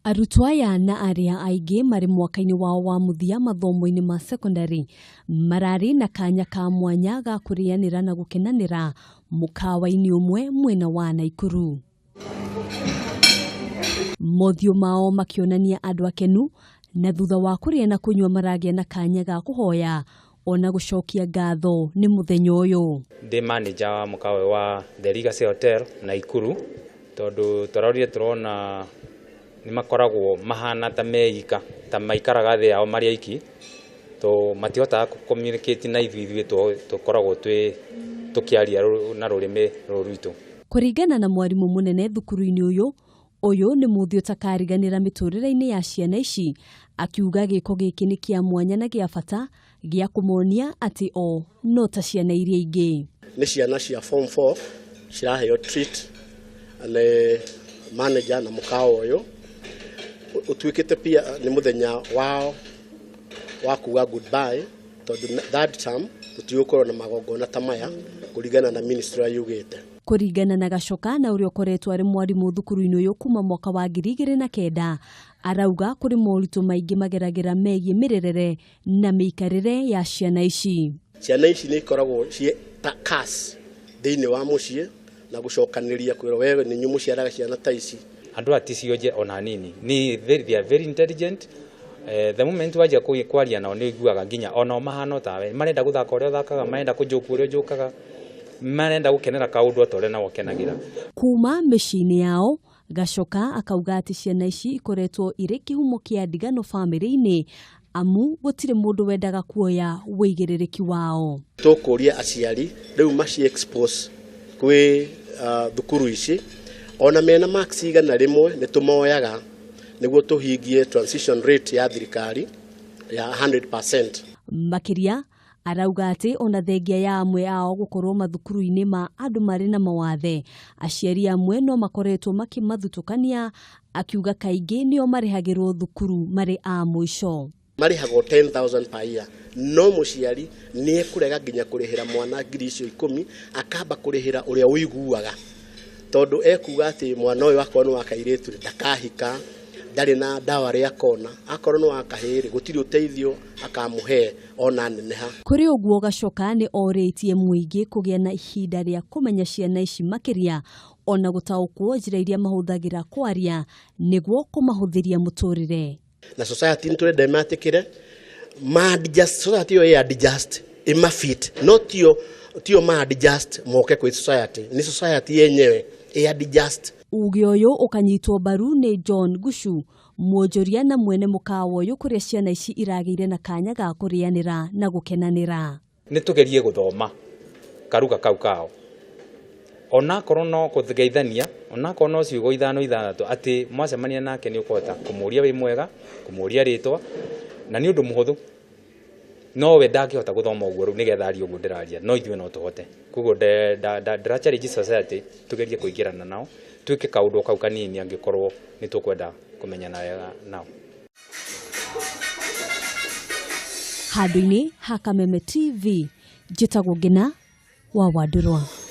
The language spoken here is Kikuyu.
Arutwo aya na arĩa aingĩ marĩ mwaka-inĩ wao wa mũthia mathomo-inĩ ma secondary mararĩ na kanya ka mwanya ga kũrĩanĩra na gũkenanĩra mũkawa-inĩ ũmwe mwena wa Naikuru. Mothiũ mao makĩonania andũ akenu na thutha wa kũrĩa na kũnyua maragĩa na kanya ga kũhoya ona gũcokia ngatho nĩ mũthenya ũyũ. Ndĩ manager wa mũkawa wa The Legacy Hotel Naikuru tondũ tũrorire tũrona nĩ makoragwo mahana ta meika ta maikaraga thĩ yao marĩ aiki to matihotaga communicate na ithuĩ ithuĩ tũkoragwo twĩ tũkĩaria na rũrĩmĩ rũrũ rwitũ. Kũringana na mwarimũ mũnene thukuru-inĩ ũyũ, ũyũ nĩ mũthĩ ũtakariganĩra mĩtũrĩre-inĩ ya ciana ici, akiuga gĩko gĩkĩ nĩ kĩa mwanya na gĩa bata gĩa kũmonia atĩ o no ta ciana iria ingĩ. Nĩ ciana cia form 4 ciraheo treat nĩ manager na mũkawa ũyũ ũtuĩkĩte pia nĩ mũthenya wao wa kuga goodbye tondũ third term tũtigũkorwo na magongona ta maya kũringana na ministry yugĩte. Kũringana na Gacoka na ũrĩa ũkoretwo arĩ mwarimũ thukuru-inĩ ũyũ kuma mwaka wa 2009 arauga kũrĩ moritũ maingĩ mageragĩra megiĩ mĩrerere na mĩikarĩre ya ciana ici. Ciana ici nĩ ikoragwo ciĩ ta curse thĩinĩ wa mũciĩ na gũcokanĩria kwĩrwo wewe nĩ inyuĩ mũciaraga ciana ta ici. Andũ aya ti cionje ona nini, ni they are very intelligent. The moment wanjia kwaria nao nĩ ũiguaga nginya onao mahana tawe, marenda gũthaka ũrĩa ũthakaga, marenda kũnjũku ũrĩa ũnjũkaga, marenda gũkenera kaũndũ o ta ũrĩa nao ũkenagĩra. Kuma mĩciĩ-inĩ yao Gacoka akauga atĩ ciana ici ikoretwo irĩ kĩhumo kĩa ndigano bamĩrĩ-inĩ amu gũtirĩ mũndũ wendaga kuoya wĩigĩrĩrĩki wao. Tũkũria aciari rĩu maci expose kwĩ thukuru ici ona mena marks 100 nĩ tũmoyaga nĩguo tũhingie transition rate ya thirikari ya 100%. Makĩria arauga atĩ ona thengia ya amwe ao gũkorwo mathukuru-inĩ ma andũ marĩ na mawathe, aciari amwe no makoretwo makĩmathutũkania, akiuga kaingĩ nĩo marĩhagĩrwo thukuru marĩ a mũico. Marĩhagwo 10,000 per year, no mũciari nĩ ekũrega nginya kũrĩhĩra mwana ngiri icio 10 akamba kũrĩhĩra ũrĩa ũiguaga tondũ ekuga atĩ mwana ũyũ akorwo nĩ wa kairĩtu ndakahika, ndarĩ na ndawa rĩa kona, akorwo nĩ wa kahĩĩ gũtirĩ ũteithio akamũhe ona neneha. Kũrĩ ũguo Gacoka nĩ orĩtie mũingĩ kũgĩa na ihinda rĩa kũmenya ciana ici makĩria ona gũtaũkwo njĩra iria mahũthagĩra kwaria nĩguo kũmahũthĩria mũtũrĩre. Na society nĩ tũrenda ĩmatĩkĩre, ma adjust, society ĩyo ĩ adjust, ĩma fit, no tio ma adjust moke kwĩ society, nĩ society yenyewe ĩ adjust. Uge ũyũ ũkanyitwo mbaru nĩ John Gushu, mwonjoria na mwene mũkawa ũyũ kũrĩa ciana ici iragĩire na kanya ga kũrĩanĩra na gũkenanĩra. Nĩ tũgerie gũthoma karuga kau kao onakorwo no kũgeithania, onakorwo no ciugo 5 6 atĩ mwacemania nake nĩ ũkũhota kũmũria wĩ mwega, kũmũria rĩtwa, na nĩ ũndũ mũhũthũ. No we ndangĩhota gũthoma ũguo rĩu nĩgetha arie ũguo ndĩraria, no ithuĩ no tũhote. Koguo ndĩra challenge society tũgerie kũingĩrana nao, twĩke kaũndũ kau kanini angĩkorwo nĩ tũkwenda kũmenyana wega nao. Handũ-inĩ ha Kameme TV, njĩtagwo Ngina wa Wandũrwa.